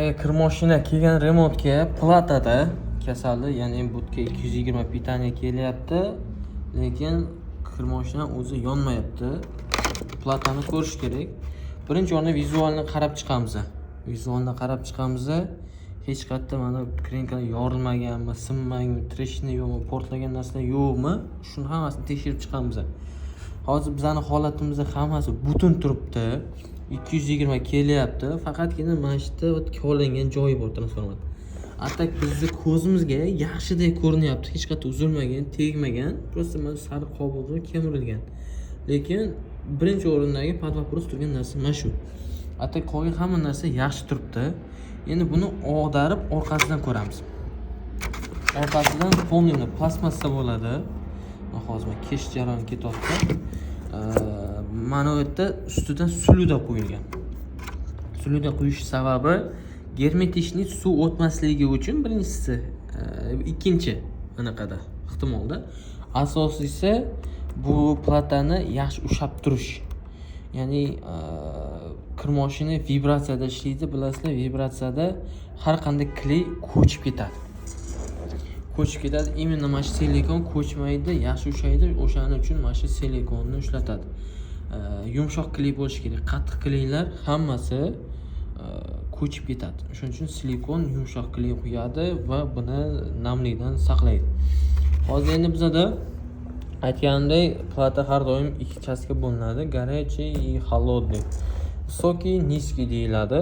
Kir moshina kelgan remontga platada kasalli, ya'ni budka 220 питание kelyapti, lekin kirmoshina o'zi yonmayapti. Platani ko'rish kerak. Birinchi o'rinda vizualni qarab chiqamiz. Vizualni qarab chiqamiz. Hech qayerda mana krenkalar yorilmaganmi, sinmaganmi, trещина yo'qmi, portlagan narsalar yo'qmi? Shuni hammasini tekshirib chiqamiz. Hozir bizani holatimizda hammasi butun turibdi. 220 kelyapti. Faqatgina mana shu yerda вот kovlangan joyi bor transformator. А так bizni ko'zimizga yaxshidek ko'rinyapti. Hech qayerda uzilmagan, tegmagan. Просто mana sariq qobig'i kemirilgan. Lekin birinchi o'rindagi под вопрос turgan narsa mana shu. А так qolgan hamma narsa yaxshi turibdi. Endi buni og'darib orqasidan ko'ramiz. Orqasidan полный plastmassa bo'ladi. Mana hozir mana kesish jarayoni ketyapti. Mana bu yerda ustidan suluda qo'yilgan. Suluda quyish sababi germetичный suv o'tmasligi uchun birinchisi, ikkinchi anaqada ehtimolda. Asosiysi bu platani yaxshi ushlab turish. Ya'ni kirmoshina vibratsiyada ishlaydi, bilasizlar, vibratsiyada har qanday kley ko'chib ketadi. Ko'chib ketadi. Именно mana shu silikon ko'chmaydi, yaxshi ushlaydi. O'shaning uchun mana shu silikonni ushlatadi. Yumshoq kley bo'lishi kerak. Qattiq kleylar hammasi ko'chib ketadi. Shuning uchun silikon yumshoq kley quyadi va buni namlikdan saqlaydi. Hozir endi bizada aytganimdek, plata har doim ikki часть ga bo'linadi. Горячий и холодный. Высокий, низкий deyiladi.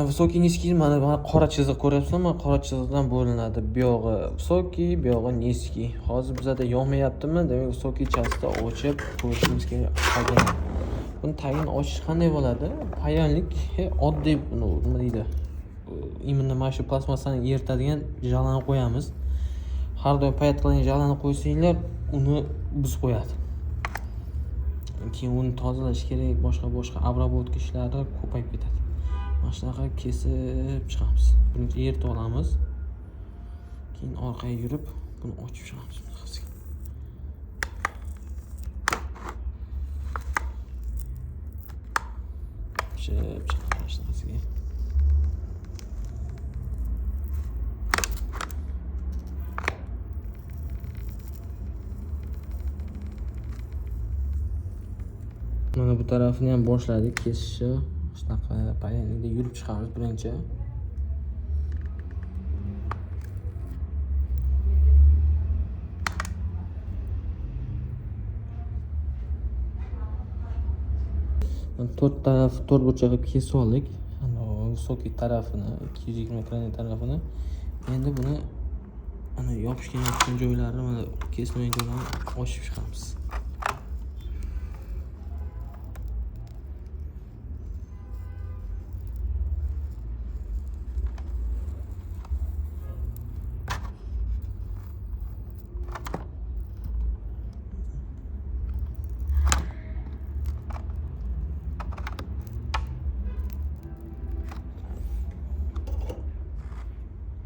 Высокий, низкий mana qora chiziq ko'ryapsizlarmi? Qora chiziqdan bo'linadi. Bu yog'i высокий, bu yog'i низкий. Hozir bizada yonmayaptimi? Demak, высокий часть da ochib ko'rishimiz kerak tagini. Buni tagini ochish qanday bo'ladi? Паяльник oddiy, nima deydi? Именно mana shu plastmassani eritadigan jalani qo'yamiz. Har doim паять qilingan jalani qo'ysanglar, uni buzib qo'yadi. Keyin uni tozalash kerak, boshqa-boshqa обработка ishlari ko'payib ketadi. Mana shunaqa kesib chiqamiz. Birinchi eritib olamiz. Keyin orqaga yurib buni ochib chiqamiz. Bunaqasiga. Ochib chiqamiz shunaqasiga. Mana bu tarafini ham boshladik kesishni. Shunaqa паяльник da yurib chiqamiz birinchi. To'rt taraf to'rt burchak qilib kesib oldik. Высокий tarafini, 220 krani tarafini. Endi buni ana yopishgan yopishgan joylarini, mana kesilmagan joylarini ochib chiqamiz.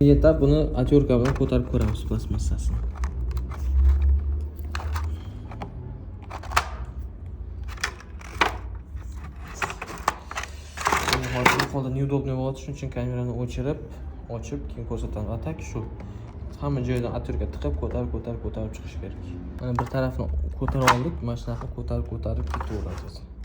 Yetab buni отвёртка bilan ko'tarib ko'ramiz plastmassasini. Hozir bu holda неудобный bo'ladi, shuning uchun kamerani o'chirib, ochib keyin ko'rsataman. А так shu. Hamma joydan отвёртка tiqib, ko'tarib, ko'tarib, ko'tarib chiqish kerak. Mana bir tarafini ko'tarib oldik, mana shunaqa ko'tarib, ko'tarib ketaveradi.